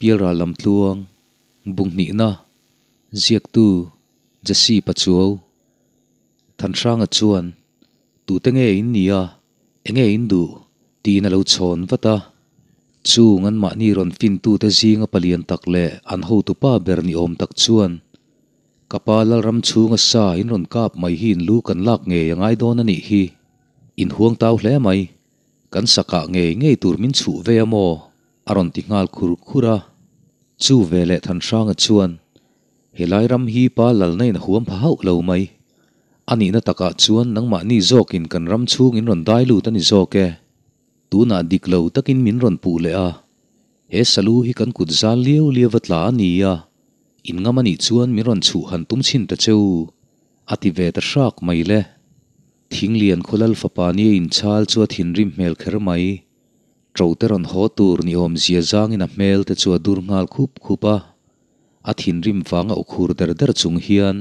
Pialral Lamtluang, Bunghnihna, Ziaktu, Jesse Pachuau. Thanhranga chuan, Tute nge in nih a, enge in duh? tiin a lo chhawn vat a. Chung anmahni rawn fintute zinga palian tak leh an hotupa ber ni awm tak chuan, Ka pa Lalram chhunga sa in rawn kap mai hi in lu kan lak ngei a ngai dawn a nih hi. In huang tau hle mai. Kan sakah ngei ngei tur min chhuh ve a maw? a rawn ti nghal khur khur a. Chu veleh Thanhranga chuan, Helai ram hi pa lalna in a huam pha hauh lo mai. A nihna takah chuan nangmahni zawkin kan ram chhung in rawn dai lut a ni zawk e. Tunah dik lo takin min rawn puh leh a. He salu hi kan kut zal liau liau va tla a ni a, in ngam a nih chuan min rawn chhuh han tum chhin ta che u, a ti ve ta hrak mai le. Thinglian khawlal fapa nia inchhal chu a thinrim hmel kher mai. Ṭo te rawn haw tur ni awm zia zangin a hmel te chu a dur nghal khup khup a. A thinrim vanga u khur der der chung hian,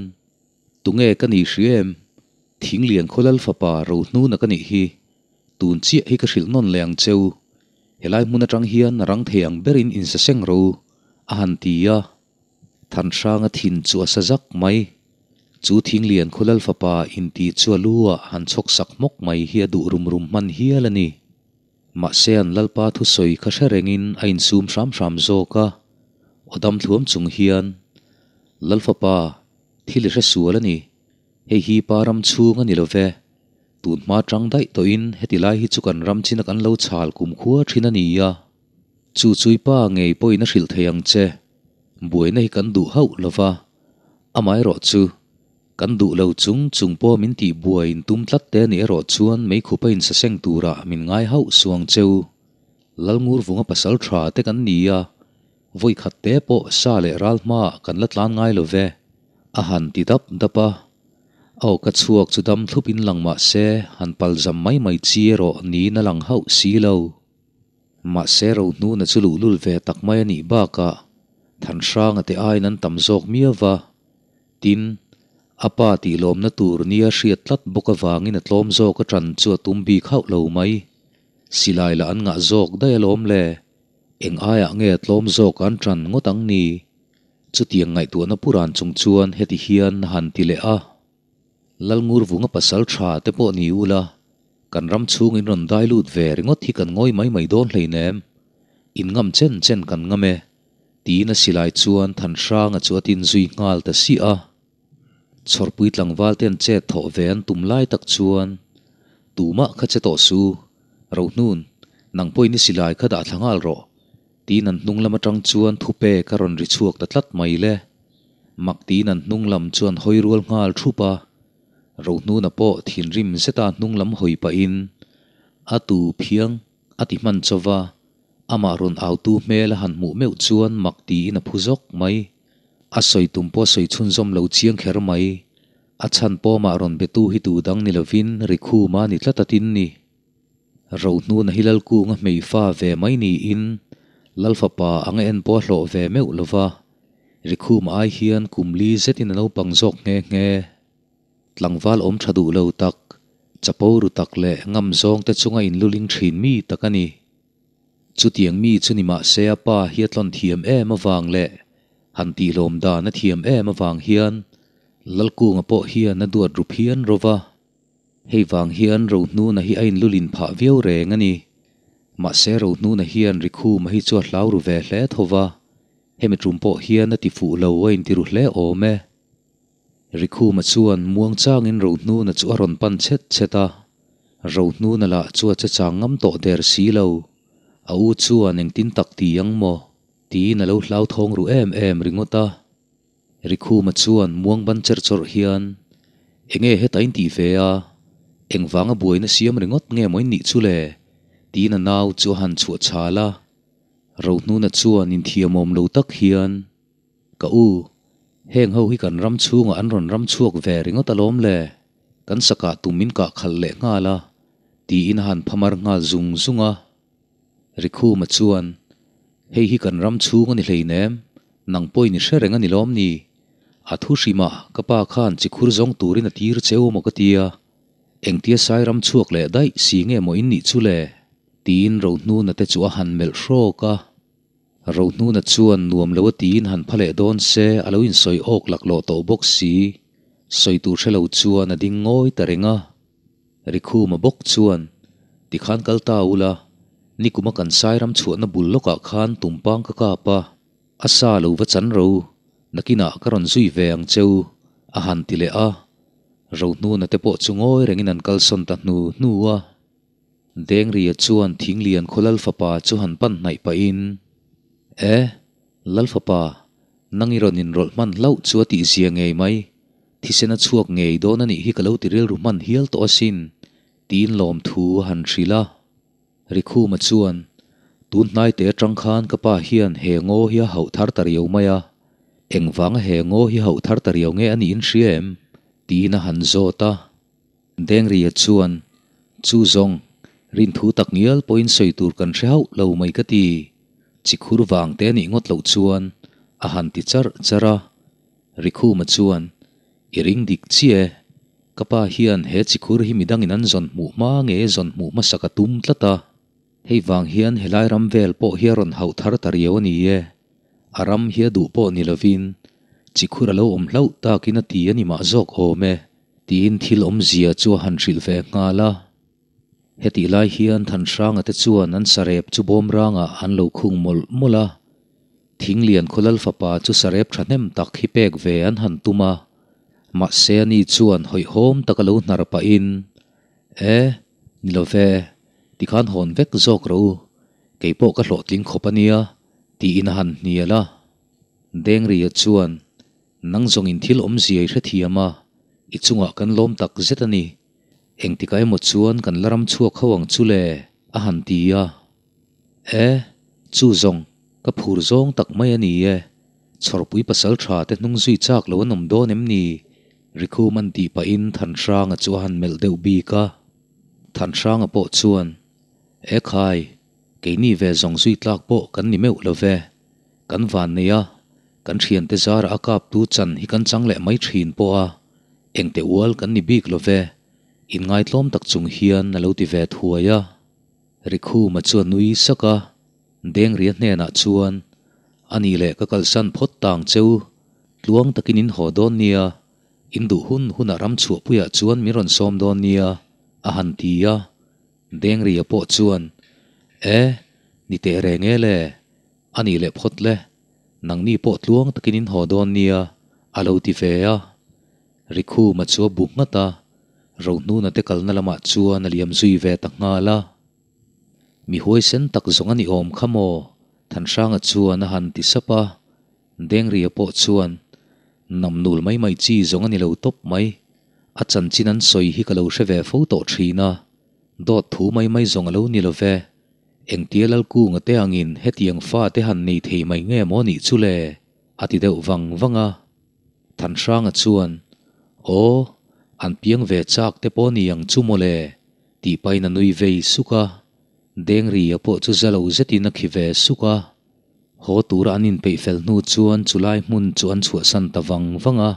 Tunge ka nih hria em? Thinglian khawlal fapa Rohnuna ka nih hi. Tun chiah hi ka hrilh nawn leh ang cheu. Helai hmun atang hian a rang thei ang berin insaseng ro, a han ti a. Thanhranga thin chu a sa zak mai. Chu Thinglian Khawlal fapa intih chu a lu ah han chhawk sak hmawk mai hi a duh rum rum hman hial a ni. Mahse an Lalpa thusawi kha hre rengin a insum hram hram zawk a. Aw dam thluam chung hian, Lal fapa, thil i hre sual a ni. Hei hi pa ram chhung a ni lo ve. Tun hma tang daih tawhin heti lai hi chu kan ram china kan lo chhal kumkhua thin a ni a. Chu chui pa ngei pawhin a hrilh thei ang che. Buaina hi kan duh hauh lo va, amaherawh chu kan duh lo chung chung pawh min tih buai in tum tlat te nih erawh chuan meikhupa insaseng turah min ngai hauh suang cheu. Lalngur vunga pasal tha te kan ni a, vawi khat te pawh sa leh ral hmaah kan la tlan ngai lo ve, a han ti dap dap a. A awka chhuak chu dam thlup in lang mah se han pal zam mai mai chi erawh niin a lang hauh si lo. Mahse Rohnuna chu luhlul ve tak mai a nih bakah Thanhranga te aiin an tam zawk miau va, tin, a pa tihlawmna tur nia hriat tlat bawk avangin a tlawm zawk a ṭan chu a tum bik hauh lo mai. Silai lah an ngah zawk daih alawm le, eng aiah nge a tlawm zawk an ṭan ngawt ang ni? Chutiang ngaihtuahna puran chung chuan heti hian a han ti leh a. Lalngurvunga pasal tha te pawh ni ula, kan ram chhung in rawn dai lut ve ringawt hi kan ngawi mai mai dawn hleinem. In ngam chen chen kan ngam e, tiin a silai chuan Thanhranga chu a tin zui nghal ta si a. Chhawrpui tlangval ten chet thawh ve an tum lai tak chuan, Tumah kha che tawh su, Rohnun, nang pawhin i silai kha dah thla nghal rawh, Tiin an hnung lam atang chuan thupek a rawn ri chhuak ta tlat mai le. Mak tiin an hnung lam chuan hawi rual nghal thup a. Rohnuna pawh thinrim zeta hnung lam hawi pahin a tu phiang a ti hman chaw va, amah rawn autu hmel a han hmuh meuh chuan mak tiin a phu zawk mai. A sawi tum pawh a sawi chhunzawm lo chiang kher mai. A chhan pawh amah rawn betu hi tu dang ni lovin Rikhuma ni tlat a tin ni. Rohnuna hi Lalkunga hmeifa ve mai niin Lalfapa anga en pawh a hlawh ve meuh lo va, Rikhum ai hian kum li zetin a naupang zawk nghe nghe. Tlangval awm tha duh lo tak, chapo ru tak leh ngam zawng te chunga inluling thin mi tak a ni. Chutiang mi chu ni mah se a pa hi a tlawn thiam em avang leh han tihlawm dan a thiam em avang hian Lalkunga pawh hian a duat ru phian ro va. Hei vang hian Rohnuna hi a inlulin phah viau reng a ni. Mahse Rohnuna hian Rikhuma hi chu a hlau ru ve hle tho va, hemi tum pawh hian a ti fuh lo a inti ru hle awm e. Rikhuma chuan muang changin Rohnuna chu a rawn pan chhet chhet a, Rohnuna lah chu a che chang ngam tawh der si lo. A u chuan engtin tak ti ang maw? tiin a lo hlauthawng ru em em ringawt a. Rikhuma chuan muang ban cher chawrh hian, Enge heta in tih ve a? Engvanga buaina siam ringawt nge maw in nih chu le? tiin a nau chu a han chhuah chhal a. Rohnuna chuan inthiamawm lo tak hian, Ka u, heng ho hi kan ram chhungah an rawn ram chhuak ve ringawt alawm le, kan sakah tum in kah khalh leh nghal a, tiin a han phamar nghal zung zung a. Rikhuma chuan, Hei hi kan ram chhung a ni hleinem, nang pawhin i hre reng a ni lawm ni? A thu hrim a, ka pa khan chi khur zawng turin a tir cheu maw ka tia, engtia sai ram chhuak leh daih si nge maw in nih chu le? tiin Rohnuna te chu a han melh hrawk a. Rohnuna chuan nuam lo a tiin han pha leh dawn se a lo insawi awk laklawh tawh bawk si, sawi tur hre lo chuan a ding ngawi ta reng a. Rikhuma bawk chuan, Tikhan kal ta ula, nikuma kan Sairam chhuahna bul lawkah khan tumpang ka kap a, a sa lo va chan ro, nakinah ka rawn zui ve ang cheu, a han ti leh a. Rohnuna te pawh chu ngawi rengin an kalsawn ta hnu hnu a. Dengria chuan Thinglian khaw Lalfapa chu han pan hnaih pahin, E, Lalfapa, nang i rawn inrawlh hman hlauh chu a tihzia ngei mai, thisen a chhuak ngei dawn a nih hi ka lo ti rilru hman hial tawh asin, tiin lawmthu a han hrilh a. Rikhuma chuan, Tun hnaite atang khan ka pa hian he ngaw hi a hauh thar ta riau mai a, engvanga he ngaw hi hauh thar ta riau nge a niin hria em? tiin a han zawt a. Dengria chuan, Chu zawng, rinthu tak ngial pawhin sawi tur kan hre hauh lo mai ka ti, chikhur vang te nih ngawt loh chuan, a han ti charh charh a. Rikhuma chuan, I ring dik chiah e, ka pa hian he chikhur hi midangin an zawn hmuh hma nge zawn hmuh hmasak a tum tlat a, hei vang hian helai ram vel pawh hi a rawn hauh thar ta riau a ni e, a ram hi a duh pawh ni lovin chikhur a lo awm hlauh takin a ti a ni mah zawk awm e, tiin thil awmzia chu a han hrilh ve nghal a. Hetih lai hian Thanhranga te chuan an sarep chu bawmrangah an lo khung mawlh mawlh a. Thinglian khaw lal fapa chu sarep thahnem tak hi pek ve an han tum a, mahse ani chuan hawihhawm tak a lo hnar pahin, E, ni lo ve, tikhan hawn vek zawk rawh u, kei pawh ka hlawhtling khawp a nia, tiin a han hnial a. Dengria chuan, Nang zawngin thil awmzia i hrethiam a, i chungah kan lawm tak zet a ni. Engtikah emaw chuan kan la ram chhuak ho ang chu le, a han ti a. E, chu zawng, ka phur zawng tak mai a ni e. Chhawrpui pasal tha te hnung zui chak lo an awm dawn em ni? Rikhum an tih pahin Thanhranga chu a han melh deuh bik a. Thanhranga pawh chuan, E khai, keini ve zawng zui tlak pawh kan ni meuh lo ve. Kan van nei a, kan thiante zarah a kaptu chan hi kan chang leh mai thin pawh a, engte ual kan ni bik lo ve. Inngaitlawm tak chung hian a lo ti ve thuai a. Rikhuma chu a nui sak a, Dengria hnenah chuan, A nih leh ka kalsan phawt tang cheu, tluang takin in haw dawn nia, in duh hun hunah ram chhuahpuiah chuan min rawn sawm dawn nia, a han ti a. Dengria pawh chuan, E, ni teh reng e le, a nih leh phawt le, nangni pawh tluang takin in haw dawn nia, a lo ti ve a. Rikhuma chu a bu nghat a. Rohnuna te kalna lamah chuan a liam zui ve ta nghal a. Mi huaisen tak zawng a ni awm kha maw? Thanhranga chuan a han ti sap a. Dengria pawh chuan, Namnul mai mai chi zawng a ni lo tawp mai. A chanchin an sawi hi ka lo hre ve fo tawh thin a. Dawt thu mai mai zawng a lo ni lo ve. Engtia Lalkunga te angin hetiang fa te han nei thei mai nge maw nih chu le? a ti deuh vang vang a. Thanhranga chuan, Aw, an piang ve chak te pawh ni ang chu mawle, tih pahin a nui vei suk a. Dengria pawh chu za lo zetin a khi ve suk a. Haw tura an inpeih fel hnu chuan chulai hmun chu an chhuahsan ta vang vang a.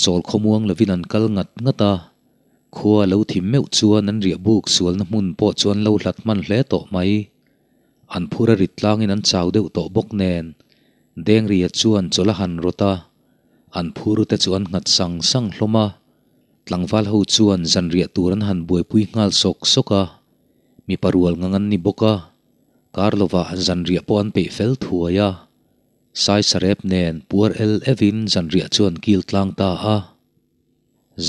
Chawl khawmuang lovin an kal ngat ngat a. Khua lo thim meuh chuan an riah buk sualna hmun pawh chu an lo hlat hman hle tawh mai. An phur a rit tlangin an chau deuh tawh bawk nen, Dengria chuan chawlh a han rawt a, an phur te chu an nghat sang sang hlawm a. Tlangval ho chuan zanriah tur an han buaipui nghal sawk sawk a, mipa rual ngang an ni bawk a, kar lovah zanriah pawh an peih fel thuai a. Sai sarep nen puar el evin zanriah chu an kil tlang ta a.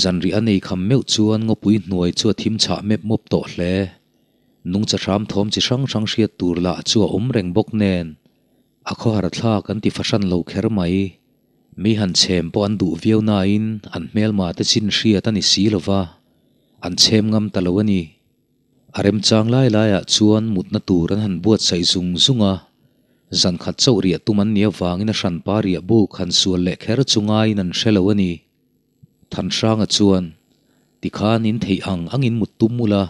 Zanriah a nei kham meuh chuan ngawpui hnuai chu a thim chhah mep mawp tawh hle. Nungcha hram thawm chi hrang hrang hriat tur lah chu a awm reng bawk nen, a khawhar thlak an ti fahran lo kher mai. Mi han chhem pawh an duh viau nain an hmelma te chin hriat a ni si lo va, an chhem ngam ta lo a ni. A remchang lai laiah chuan mutna tur an han buatsaih zung zung a, zan khat chauh riah tum an nih avangin a hranpa riah buk han sual leh kher chu ngaiin an hre lo a ni. Thanhranga chuan, Tikhan in theih ang angin mut tum ula,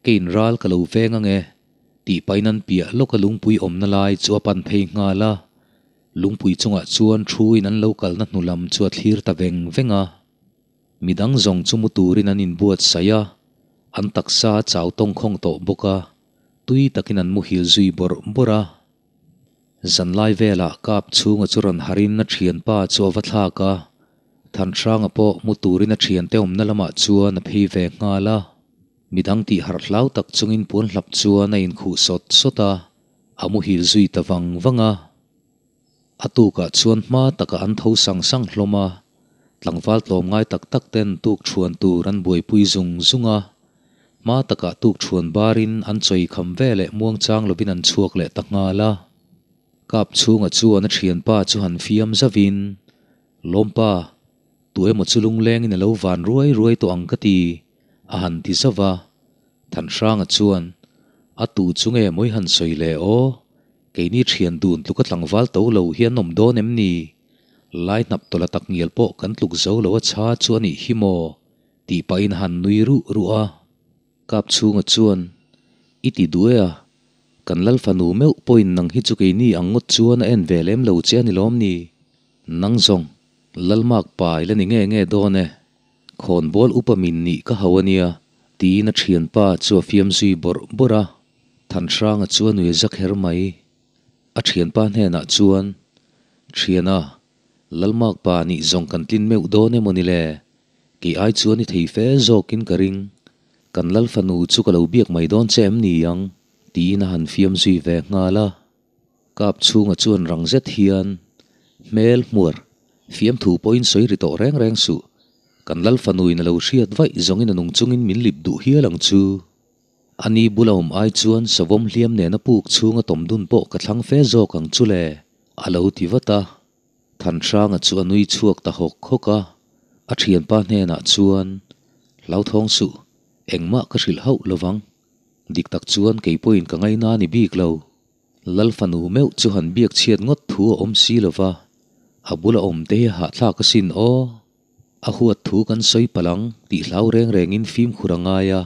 keiin ral ka lo veng ang e, tih pahin an piah lawka lungpui awmna lai chu a pan phei nghal a. Lungpui chungah chuan thuin an lo kalna hnu lam chu a thlir ta veng veng a. Midang zawng chu mu turin an inbuatsaih a, an taksa a chau tawngkhawng tawh bawk a, tui takin an muhil zui bawrh bawrh a. Zanlai velah Kapchhunga chu rawn harhin a thianpa chu a va thlak a, Thanhranga pawh mu turin a thiante awmna lamah chuan a phei ve nghal a. Midang tih harh hlau tak chungin puan hlap chuan a inkhuh sawt sawt a, a muhil zui ta vang vang a. A tukah chuan hma takah an tho sang sang hlawm a, tlangval tlawmngai tak tak ten tuk chhuan tur an buaipui zung zung a. Hma takah tuk chhuan barin an chawi kham ve leh muangchang lovin an chhuak leh ta nghal a. Kap chhunga chuan a thianpa chu han fiam zavin, Lawmpa, tu emaw chu lunglengin a lo van ruai ruai tawh ang ka ti, a han ti zauh va. Thanhranga chuan, A tu chu nge mawi han sawi le aw? Keini thian dun tluka tlangval to lo hi an awm dawn em ni? Lai hnap tawlh a tak ngial pawh kan tluk zo lo a chha chu a nih hi maw? tih pahin a han nui ruh ruh a. Kapchhunga chuan, I ti duh e a, kan lal fanu meuh pawhin nang hi chu keini ang ngawt chuan a en ve lem lo che a ni lawm ni? Nang zawng, Lalmak pa i la ni nge nge dawn e. Khawnbawl upa min nih ka hau a nia, tiin a thianpa chu a fiam zui bawrh bawrh a. Thanhranga chu a nui za kher mai. A thianpa hnenah chuan, Thiana, Lalmak pa nih zawng kan tlin meuh dawn emaw ni le? Kei ai chuan i thei fe zawkin ka ring. Kan Lal fanu chu ka lo biak mai dawn che em ni ang? tiin a han fiam zui ve nghal a. Kap chhunga chuan rang zet hian, Hmel hmuar, fiamthu pawhin sawi ri tawh reng reng suh. Kan Lal fanuin a lo hriat vaih zawngin a nung chungin min lip duh hial ang chu. A ni bula awm ai chuan savawm hliam nena puk chhunga tawm dun pawh ka thlang fe zawk ang chu le, a lo ti vat a. Thanhranga chu a nui chhuak ta hawk hawk a, a thianpa hnenah chuan, Hlauthawng suh, engmah ka hrilh hauh lovang. Dik tak chuan kei pawhin ka ngaina a ni bik lo. Lal fanu meuh chu han biak chhiat ngawt thu a awm si lova, a bula awm te hi a hahthlak asin aw. A huat thu kan sawi palh ang tih hlau reng rengin fimkhur a ngai a,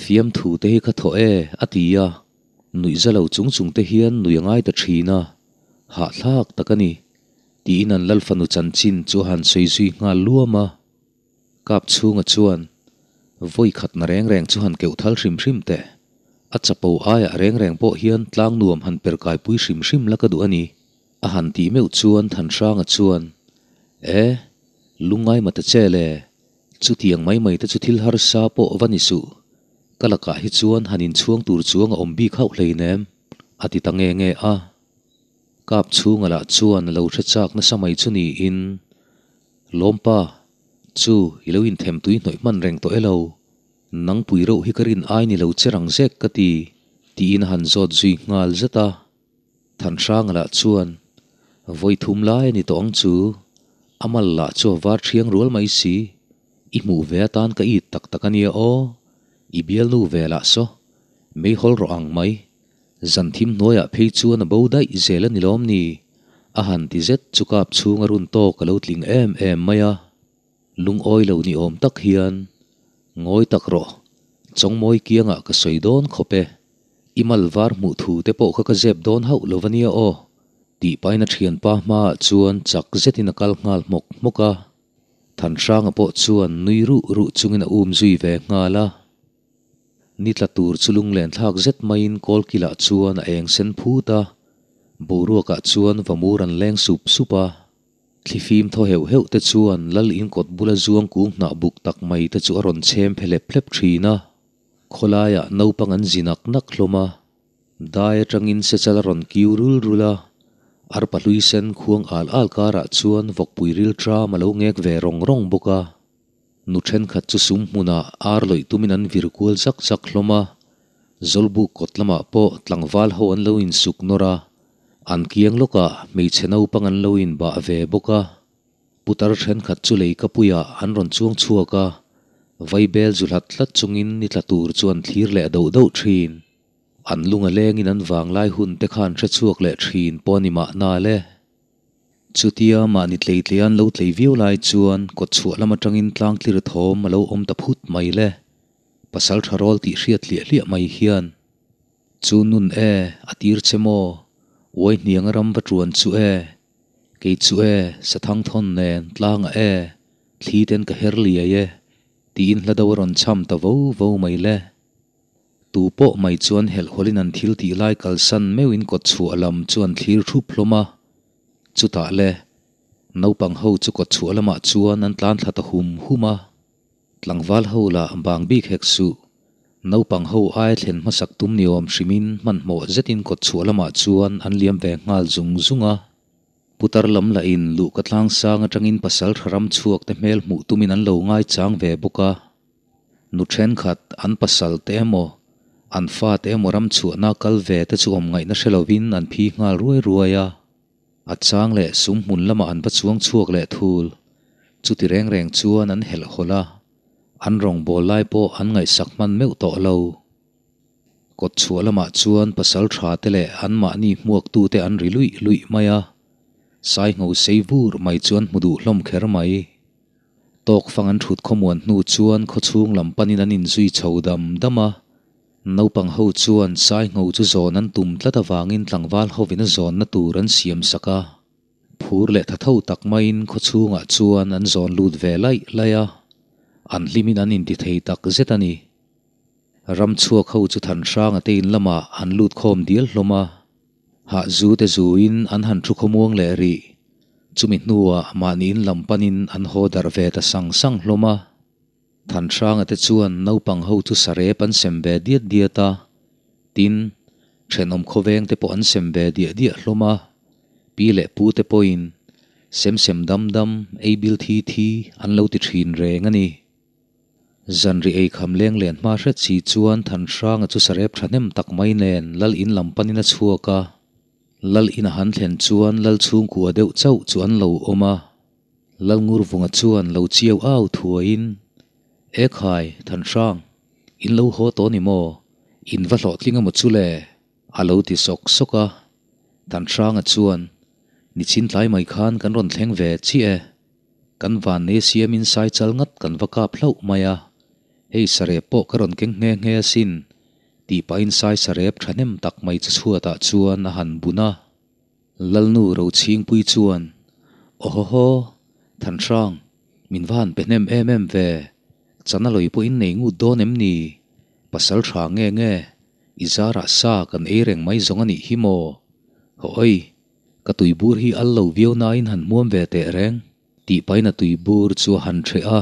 fiamthu te hi ka thawh e a ti a, nuihza lo chung chung te hian nui a ngai ta thin a, hahthlak tak a ni, tiin an lal fanu chanchin chu a han sawi zui nghal luam a. Kap chhunga chuan vawi khatna reng reng chu han keuh thal hrim hrim teh, a chapo aiah reng reng pawh hian tlang nuam han perkaipui hrim hrim la ka duh a ni. A han tih meuh chuan Thanhranga chuan, E, lungngai mah ta che le, chutiang mai mai te chu thil harsa pawh va ni suh, ka lakah hi chuan han inchhuang tur chuang a awm bik hauh hleinem, a ti ta nge nge a. Kap chhunga lah chuan a lo hre chak nasa mai chu niin, Lawmpa, chu i lo inthem tui hnawih hman reng tawh elo, nang pui reuh hi ka rin ai ni lo che rang zek ka ti, tiin a han zawt zui nghal zet a. Thanhranga lah chuan, Vawi thum lai a ni tawh ang chu, a mal lah chu a var thiang rual mai si, i hmuh ve atan ka it tak tak a nia aw, i bialnu ve lah saw, meihawl rawh ang mai, zan thim hnuaiah phei chuan a bo daih zel a ni lawm ni? a han ti zet chu kap chhunga run tawk a lo tling em em mai a. Lungawi lo ni awm tak hian, Ngawi tak rawh, Chawngmawi kiangah ka sawi dawn khawp e. I mal var hmuh thu te pawh kha ka zep dawn hauh lo va nia aw, tih pahin a thianpa hmaah chuan chak zetin a kal nghal hmawk hmawk a. Thanhranga pawh chuan nui ruh ruh chungin a um zui ve nghal a. Ni tla tur chu lunglen thlak zet maiin kawlkilah chuan a eng sen phut a, boruakah chuan vamur an leng sup sup a. Thlifim thaw heuh heuh te chuan Lal inkawt bula zuang kung hnah buk tak mai te chu a rawn chhem phe hlep hlep thin a. Khawlaiah naupang an zi nak nak hlawm a, dai atangin sechal a rawn kiu rul rul a, arpa hlui sen khuang al al karah chuan vawkpui ril tram a lo ngek ve rawng rawng bawk a. Nu thenkhat chu sum hmunah ar lawih tumin an vir kual zak zak hlawm a, Zawlbuk kawt lamah pawh tlangval ho an lo insuk nawr a, an kiang lawkah hmeichhe naupang an lo inbah ve bawk a. Putar thenkhat chu lei kapuiah an rawn chuang chhuak a, vaibel zu hlat hlat chungin ni tla tur chu an thlir leh doh doh thin. An lung a lengin an vanglai hun te kha an hre chhuak leh thin pawh a ni mahna le. Chutia mahni tlei tlei an lo tlei viau lai chuan kawtchhuah lam atangin tlangtlir thawm a lo awm ta phut mai le. Pasal tha rawl tih hriat hliah hliah mai hian, Chu nun e, a tir che maw? Uai hniang a ram va tuan chu e, Kei chu e, sathang thawn nen tlangah e, thli ten ka her liai e, tiin hla do a rawn cham ta vo vo mai le. Tu pawh mai chuan helhhawlhin an thil tih lai kalsan meuhin kawtchhuah lam chu an thlir thup hlawm a. Chutah le, naupang ho chu kawtchhuah lamah chuan an tlan thla ta hum hum a. Tlangval ho lah bang bik hek suh. Naupang ho aia thlen hmasak tum ni awm hrimin hmanhmawh zetin kawtchhuah lamah chuan an liam ve nghal zung zung a. Putar lam lahin luhka tlang sang atangin pasal tha ram chhuak te hmel hmuh tumin an lo ngaichang ve bawk a. Nu thenkhat an pasal te emaw, an fate emaw ram chhuahna kal ve te chu awm ngaihna hre lovin an phi nghal ruai ruai a. A chang leh sum hmun lamah an va chuang chhuak leh thul. Chuti reng reng chuan an helh hawlh a, an rawngbâwl lai pawh an ngaihsak hman meuh tawh lo. Kawtchhuah lamah chuan pasal tha te leh anmahni hmuaktute an ri luih luih mai a, Saingho sei vur mai chu an hmu duh hlawm kher mai. Tawk fang an thut khawmuan hnu chuan khawchhung lam panin an inzui chho dam dam a. Naupang ho chuan Saingho chu zawn an tum tlat avangin tlangval hovin a zawnna tur an siam sak a. Phur leh tha tho tak maiin khawchhungah chuan an zawn lut ve laih laih a, an hlimin an inti thei tak zet a ni. Ram chhuak ho chu Thanhranga te in lamah an lut khawm dial hlawm a, hah zu te zuin an han thu khawmuang leh rih. Chumi hnuah mahni in lam panin an haw darh ve ta sang sang hlawm a. Thanhranga te chuan naupang ho chu sarep an sem ve diat diat a, tin, thenawm khawveng te pawh an sem ve diah diah hlawm a. Pi leh pu te pawhin sem sem dam dam, ei bil thi thi an lo ti thin reng a ni. Zanri ei kham leng len hma hret si chuan Thanhranga chu sarep thahnem tak mai nen Lal in lam panin a chhuak a. Lal in a han thlen chuan Lal chhungkua deuh chauh chu an lo awm a. Lal Ngurvunga chuan lo chiau au thuaiin, E khai, Thanhrang, in lo haw tawh ni maw? In va hlawhtling emaw chu le? A lo ti sawk sawk a. Thanhranga chuan, Nichin tlai mai khan kan rawn thleng ve chiah e. Kan vannei siamin sai chal ngat kan va kap hlauh mai a, hei sarep pawh ka rawn keng nghe nghe asin, tih pahin sai sarep thahnem tak mai chu chhuatah chuan a han bun a. Lalnu Rochhingpui chuan, Awhawhaw, Thanhrang, min va han pe hnem em em ve, chana lawi pawhin nei ngut dawn em ni? Pasal tha nge nge, i zarah sa kan ei reng mai zawng a nih hi maw? Haw-oi, Ka tuibur hi al lo viau nain han hmuam ve teh reng, tih pahin a tuibur chu a han hreh a.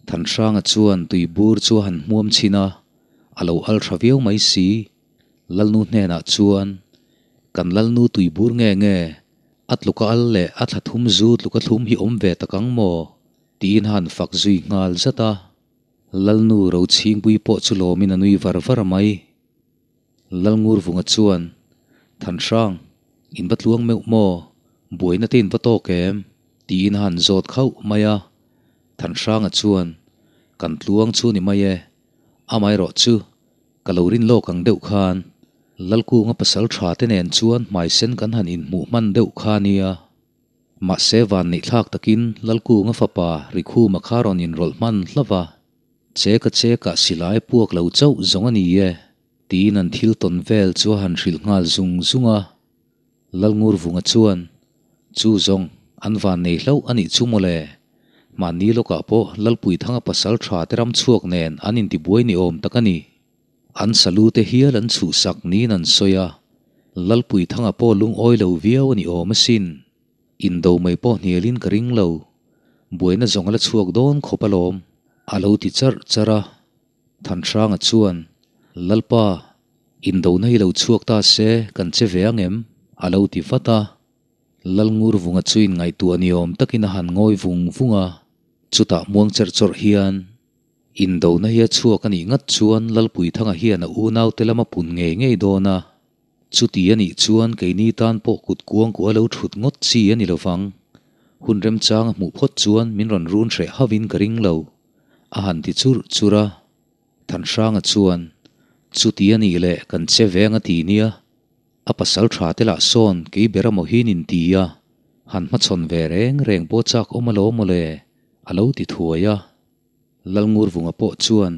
Thanhranga chuan tuibur chu a han hmuam chhin a, a lo al tha viau mai si. Lalnu hnenah chuan, Kan lalnu tuibur nge nge, a tluka al leh a thla thum zu tluka thlum hi awm ve tak ang maw? tiin a han fak zui nghal zat a. Lalnu Rochhingpui pawh chu lawmin a nui var var mai. Lalngurvunga chuan, Thanhrang, in va tluang meuh maw? Buaina te in va tawk em? tiin a han zawt khauh mai a. Thanhranga chuan, Kan tluang chu ni mai e. Amaherawh chu, ka lo rin lawk ang deuh khan, Lalkunga pasal tha te nen chuan hmaisen kan han inhmuh hman deuh kha nia. Mahse vanneihthlak takin Lalkunga fapa Rikhuma kha rawn inrawlh hman hlauh va. Cheka cheka silai puak lo chauh zawng a ni e, tiin an thil tawn vel chu a han hrilh nghal zung zung a. Lalngurvunga chuan, Chu zawng, an van nei hlauh a nih chu mawle. Mahni lawkah pawh Lalpuithanga pasal tha te ram chhuak nen an intibuai ni awm tak a ni. An salu te hial an chhuhsak niin an sawi a, Lalpuithanga pawh lungawi lo viau a ni awm asin. Indo mai pawh hnialin ka ring lo. Buaina zawng a la chhuak dawn khawp alawm, a lo ti charh charh a. Thanhranga chuan, Lalpa, indona hi lo chhuak ta se kan che ve ang em? a lo ti vat a. Lalngurvunga chu inngaihtuah ni awm takin a han ngawi vung vung a. Chutah muang cherh chawrh hian, Indona hi a chhuak a nih ngat chuan Lalpuithanga hian a unaute lam a pun ngei ngei dawn a. Chuti a nih chuan keini tan pawh kut kuang kuah lo thut ngawt chi a ni lovang. Hun remchang a hmuh phawt chuan min rawn run hreh hauhin ka ring lo, a han ti churh churh a. Thanhranga chuan, Chuti a nih leh kan che veng a ti nia, a pasal tha te lah sawn kei ber amaw hi nin ti a, han hmachhawn ve reng reng pawh chak awm alawm mawle, a lo ti thuai a. Lalngurvunga pawh chuan,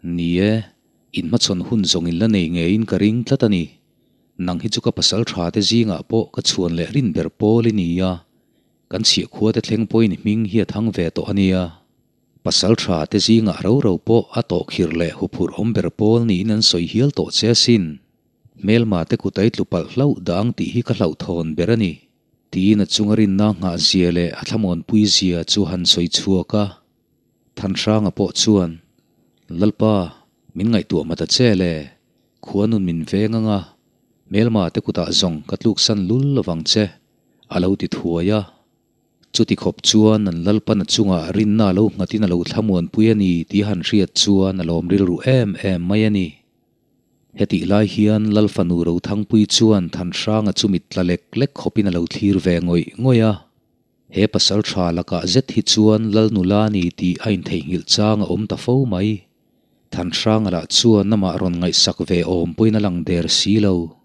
Ni e, inhmachhawn hun zawng in la nei ngeiin ka ring tlat a ni. Nang hi chu ka pasal tha te zingah pawh ka chhuan leh rin ber pawl i ni a, kan chhiahkhua te thleng pawhin i hming hi a thang ve tawh a nia. Pasalṭha te zingah ro ro pawh a tawhkhirh leh huphurh awm ber pawl niin an sawi hial tawh che asin. Hmelma te kut a i tlu palh hlauh dah ang tih hi ka hlauhthawn ber a ni. Tiin a chunga rinna nghah zia leh a thlamuanpui zia chu han sawi chhuak a. Thanhranga pawh chuan, Lalpa, min ngaihtuah hmata che le, khuanun min veng anga, hmelma te kutah zawng ka tluksan lul lovang che, a lo ti thuai a. Chuti khawp chuan an Lalpan a chungah rinna a lo nghatin a lo thlamuanpui a ni tih han hriat chuan a lawm rilru em em mai a ni. Hetih lai hian Lal fanu Rothangpui chuan Thanhranga chu mit tla lek lek khawpin a lo thlir ve ngawih ngawih a. He pasal tha lakah zet hi chuan Lal nula ni tih a intheihnghilh chang a awm ta fo mai. Thanhranga lah chuan amah rawn ngaihsak ve awm pawhin a lang der si lo.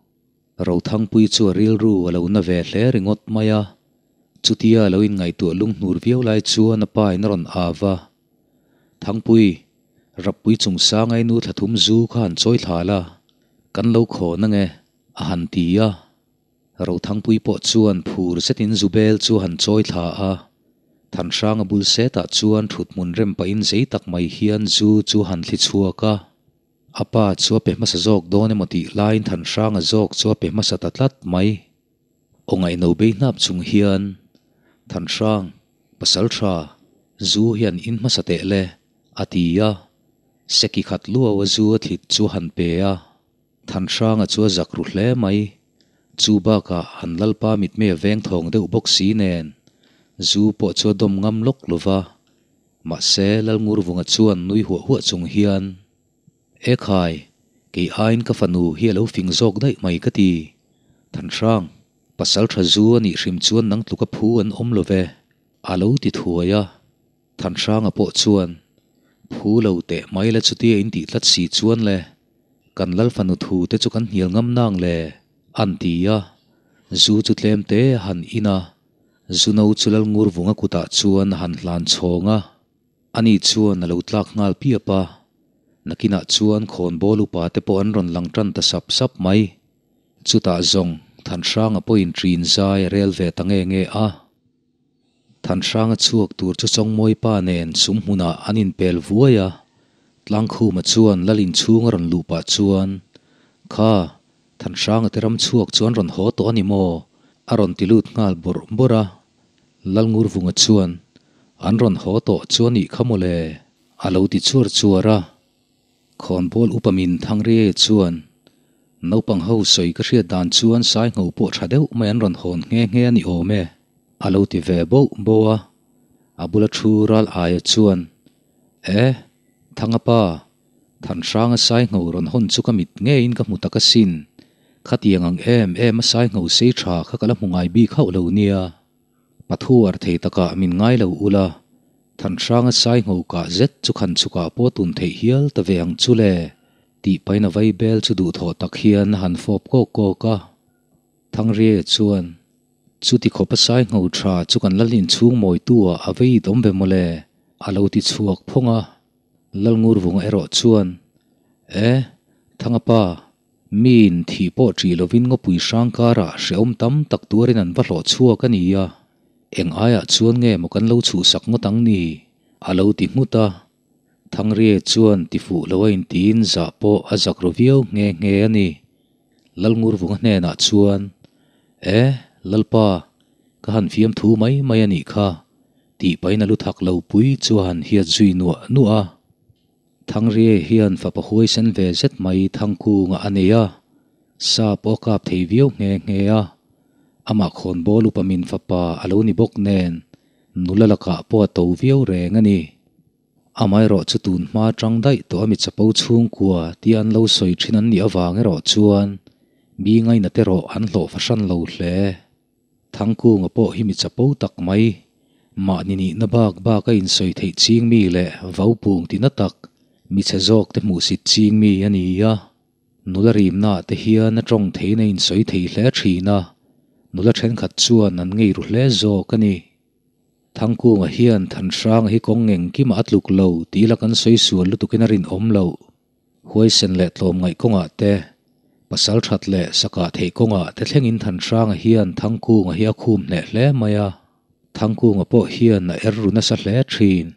Rothangpui chu a rilru a lo na ve hle ringawt mai a, chutia a lo inngaihtuah lunghnur viau lai chuan a pa in a rawn av a, Thangpui, Rappui chungsanga i nu thla thum zu kha han chawi thla la, kan lo khawn ange, a han ti a. Rothangpui pawh chuan phur zetin zu bel chu a han chawi thla a, Thanhranga bul setah chuan thuthmun rem pahin zei tak mai hian zu chu a han thli chhuak a. A pa chu a pe hmasa zawk dawn emaw tih laiin Thanhranga zawk chu a pe hmasa ta tlat mai. Aw ngaihno bei hnap chung hian, Thanhrang, pasal tha, zu hian in hmasa teh le, a ti a. Seki khat luau a zu a thlit chu a han pe a. Thanhranga chu a zak ru hle mai. Chu bakah an Lalpa mitmei a veng thawng deuh bawk si nen, zu pawh chu a dawm ngam lawk lo va. Mahse, Lalngurvunga chuan nui huah huah chung hian, E khai, kei aiin ka fanu hi a lo fing zawk daih mai ka ti. Thanhrang, pasal tha zu a nih hrim chuan nang tluka phu an awm lo ve, a lo ti thuai a. Thanhranga pawh chuan, Phu lo teh mai la chutia in tih tlat si chuan le, kan Lal fanu thu te chu kan hnial ngam nang le, an ti a. Zu chu tlem te a han in a. Zuno chu Lalngurvunga kutah chuan a han hlan chhawng a, ani chuan a lo tlak nghal piap a. Nakinah chuan khawnbawl upa te pawh an rawn lang tan ta sap sap mai. Chutah zawng Thanhranga pawhin ṭin zai a rel ve ta nge nge a. Thanhranga chhuak tur chu Chawngmawipa nen sum hmunah an inpel vuai a. Tlangkhuma chuan Lal inchhung a rawn luh pah chuan, Kha, Thanhranga te ram chhuak chuan rawn haw tawh a ni maw? A rawn ti lut nghal bawrh bawrh a. Lalngurvunga chuan, An rawn haw tawh chu a nih kha maw le? A lo ti chuar chuar a. Khawnbawl upa min Thangriaia chuan, Naupang ho sawi ka hriat dan chuan Saingho pawh tha deuh mai an rawn hawn nghe nghe a ni awm e, a lo ti ve boh boh a. A bula thu ral aia chuan, E, Thanga pa, Thanhranga Saingho rawn hawn chu ka mit ngeiin ka hmu tak asin. Khatiang ang em em a Saingho sei tha kha ka la hmu ngai bik hauh lo nia. Pathu ar thei takah min ngai lo ula, Thanhranga Saingho kah zet chu khan chhukah pawh tun theih hial ta ve ang chu le, tih pahin a vaibel chu duhthawh tak hian a han fawp kawk kawk a. Thangriaia chuan, Chuti khawp a Saingho tha chu kan Lalin chhung mawitu-ah a vei it awm ve mawle, a lo ti chhuak phawng a. Lalngurvunga erawh chuan, E, Thanga pa, miin thih pawh ṭih lovin ngawpui hrang karah hrehawm tam tak tuarin an va hlawh chhuak a ni a, eng aiah chuan nge maw kan lo chhuhsak ngawt ang ni? a lo ti nghut a. Thangrie chuan ti fuh lo a intiin zah pawh a zak ru viau nghe nghe a ni. Lalngurvunga hnenah chuan, E, Lalpa, ka han fiamthu mai mai a nih kha, Tih pahin a lu thak lo pui chu a han hiat zui nuah nuah a. Thangrie hian fapa huaisen ve zet mai Thangkunga a nei a, sa pawh a kap thei viau nghe nghe a. Amah khawnbawl upa min fapa a lo ni bawk nen nula lakah pawh a to viau reng a ni. Amaherawh chu tun hma tang daih tawh a mi chapo chhungkua tia an lo sawi thin an nih avang erawh chuan mi ngainat erawh an hlawh fahran lo hle. Thangkunga pawh hi mi chapo tak mai, mahni nihna bak bak a insawi theih ching mi leh vaupung tina tak, mi chhe zawk te hmuhsit ching mi a ni a. Nula rimnaah te hian a tawng theiin a insawi thei hle thin a, nula thenkhat chuan an ngei ru hle zawk a ni. Thangkunga hian Thanhranga hi kawng engkimah a tluk lo tih la kan sawi sual lutukin a rinawm loh. Huaisen leh tlawmngaih kawngah te, pasal that leh sakah theih kawngah te thlengin Thanhranga hian Thangkunga hi a khum hneh hle mai a, Thangkunga pawh hian a er ru nasa hle thin.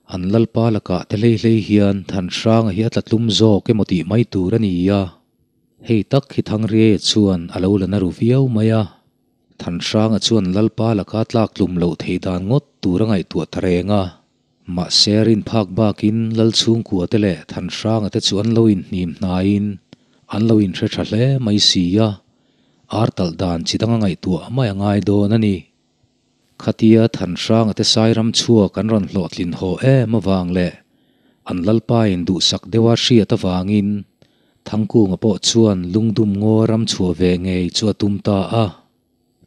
An lalpa lakah te hlei hlei hian Thanhranga hi a tla tlum zawk emaw tih mai tur a ni a. Hei tak hi Thangriaia chuan a lo la na ru viau mai a. Thanhranga chuan lalpa laka tlak tlum loh theih dan ngawt tur a ngaihtuah ta reng a. Mahse rin phak bakin lal chhungkua te leh Thanhranga te chu an lo inhnim hnaiin an lo inhre tha hle mai si a, ar talh dan chi danga ngaihtuah mai a ngai dawn a ni. Khatia Thanhranga te Sairam chhuak an rawn hlawhtlin haw em avang leh an lalpain duhsak deuha hriat avangin Thangkunga pawh chuan lungdum ngaw ram chhuah ve ngei chu a tum ta a.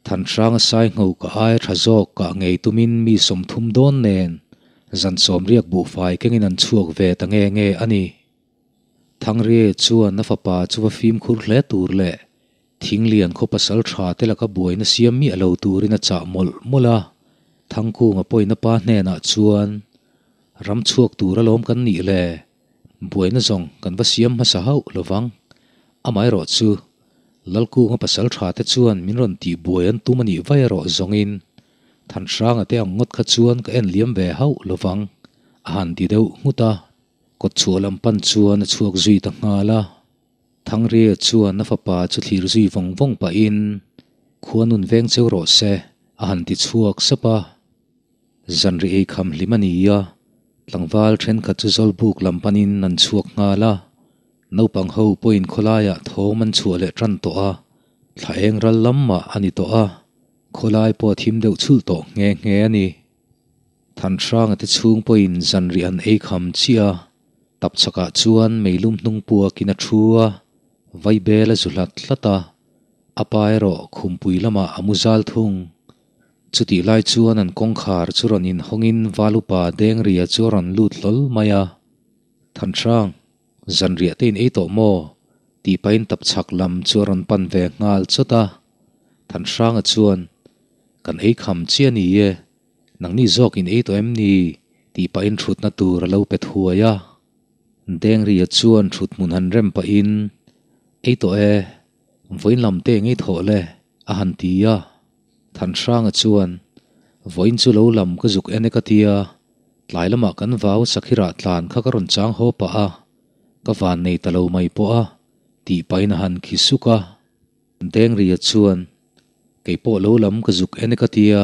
Thanhranga Saingho ka aia tha zawk kah ngei tumin mi 30 dawn nen zan 80 buhfai kengin an chhuak ve ta nge nge a ni. Thangriaia chuan a fapa chu va fimkhur hle tur leh Thinglian khaw pasal tha te laka buaina siam miah lo turin a chah mawlh mawlh a. Thangkunga pawhin a pa hnenah chuan, Ram chhuak tur alawm kan nih le, buaina zawng kan va siam hmasa hauh lovang. Amaherawh chu, Lalkunga pasal tha te chuan min rawn tih buai an tum a nih vai erawh zawngin Thanhranga te ang ngawt kha chuan ka en liam ve hauh lovang, a han ti deuh nghut a. Kawtchhuah lam pan chuan a chhuak zui ta nghal a. Thangria chuan a fapa chu thlir zui vawng vawng pahin, Khua nun veng cheu rawh se, a han ti chhuak sap a. Zanri ei kham hlim a ni a, tlangval thenkhat chu Zawlbuk lam panin an chhuak nghal a. Naupang ho pawhin khawlaiah thawm an chhuah leh tan tawh a, thla eng ral lam mah a ni tawh a, khawlai pawh a thim deuh chhulh tawh nghe nghe a ni. Thanhranga te chhung pawhin zanri an ei kham chiah a, tapchhakah chuan meilum hnung puakin a thu a, vaibel a zu hlat hlat a, a pa erawh khumpui lamah a mu zal thung. Chutih lai chuan an kawngkhar chu rawn inhawngin Valupa Dengria chu a rawn lut hlawl mai a, Thanhrang, zanriah te in ei tawh maw? tih pahin tapchhak lam chu a rawn pan ve nghal chawt a, Thanhranga chuan, Kan ei kham chiah a ni e, Nangni zawk in ei tawh em ni? tih pahin thutna tur a lo pe thuai a. Dengria chuan thut hmun han rem pahin, Ei tawh e, vawiin lam te ngei thawh le, a han ti a. Thanhranga chuan, Vawiin chu lo lam ka zuk en e ka tia, tlai lamah kan vau sakhirah tlan kha ka rawn chang haw pah a, ka van nei ta lo mai pawh a, tih pahin a han khi suk a. Dengria chuan, Kei pawh lo lam ka zuk en e ka tia,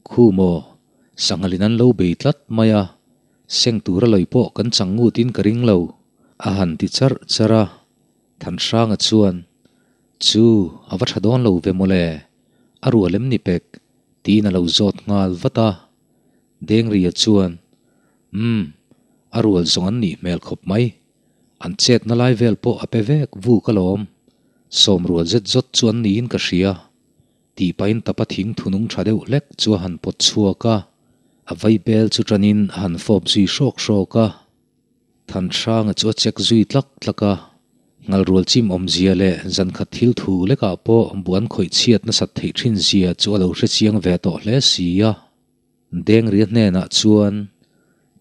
khu maw, sanghalin an lo bei tlat mai a, seng tura lawi pawh kan chang ngutin ka ring lo, a han ti charh charh a. Thanhranga chuan, Chu, a va tha dawn lo ve mawle, a rual em ni pek? tiin a lo zawt nghal vat a. Dengria chuan, Umm, a rual zawng an nih hmel khawp mai. An chetna lai vel pawh a pe vek vuk alawm. Sawmrual zet zawt chu an niin ka hria. Tih pahin tapa thing thunung tha deuh hlek chu a han pawt chhuak a, a vaibel chu tanin a han fawp zui hrawk hrawk a. Thanhranga chu a check zui tlak tlak a, ngalrual chim awmzia leh zankhat thil thu lekah pawh buan khawih chhiat nasat theih thin zia chu a lo hrechiang ve tawh hle si a. Dengria hnenah chuan,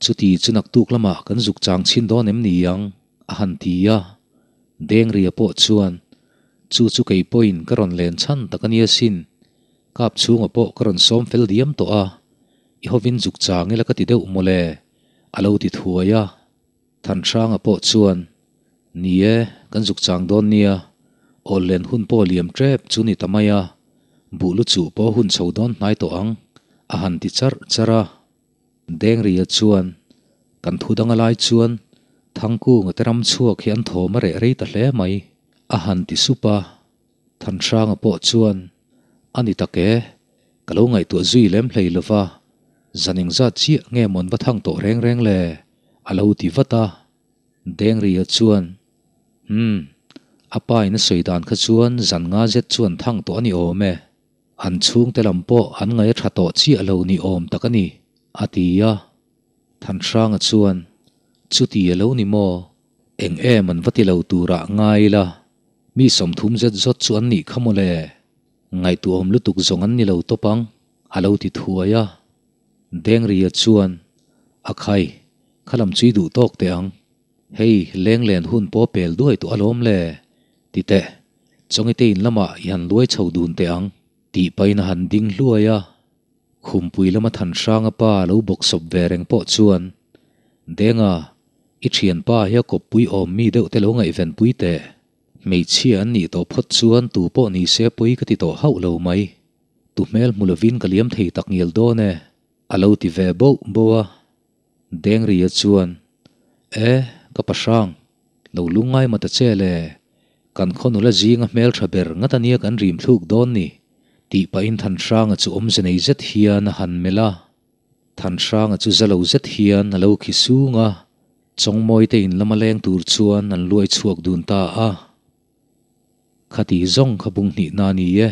Chuti chu naktuk lamah kan zuk chang chhin dawn em ni ang? a han ti a. Dengria pawh chuan, Chu chu kei pawhin ka rawn len chhan tak a nia sin. Kap chhungah pawh ka rawn sawm fel diam tawh a, i hovin zuk chang ila ka ti deuh mawle, a lo ti thuai a. Thanhranga pawh chuan, Ni e, kan zuk chang dawn nia, awl len hun pawh liam tep chu ni ta mai a, buh lu chuh pawh hun chho dawn hnai tawh ang, a han ti charh charh a. Dengria chuan, Kan thu dang a lai chuan Thangkunga te ram chhuak hi an thawm a reh rei ta hle mai, a han ti sup a. Thanhranga pawh chuan, A ni tak e, ka lo ngaihtuah zui lem hlei lo va, zan engzat chiah nge mawn va thang tawh reng reng le? a lo ti vat a. Dengria chuan, Umm, a pa in a sawi dan kha chuan zan nga zet chuan thang tawh a ni awm e. An chhungte lam pawh an ngaih a tha tawh chiah lo ni awm tak a ni, a ti a. Thanhranga chuan, Chuti a lo ni maw? Eng em an va ti lo turah ngai ila, mi 30 zet zawt chu an nih kha mawle. Ngaihtuahawm lutuk zawng an ni lo tawp ang, a lo ti thuai a. Dengria chuan, A khai, kha lam chui duh tawk teh ang. Hei, leng len hun pawh pel duai tawh alawm le, ti teh. Chawngite in lamah i han luai chho dun teh ang, tih pahin a han ding hluai a. Khumpui lama Thanhranga pa lo bawk sawp ve reng pawh chuan. Denga, i thianpa hi a kawppui awm mi deuh te lo ngaihven pui teh. Hmeichhia an nih tawh phawt chuan tu pawh ni se pawi ka ti tawh hauh lo mai. Tu hmel hmu lovin ka liam thei tak ngial dawn e, a lo ti ve boh boh a. Dengria chuan, E, ka pahrang, lo lungngai ma ta che le, kan khaw nula zinga hmeltha ber ngat ania kan rim thluk dawn ni, tih pahin Thanhranga chu awmze nei zet hian a han melh a. Thanhranga chu za lo zet hian a lo khi sung a, Chawngmawite in lama leng tur chuan an luai chhuak dun ta a. Khati zawng kha bung hnih na ni e.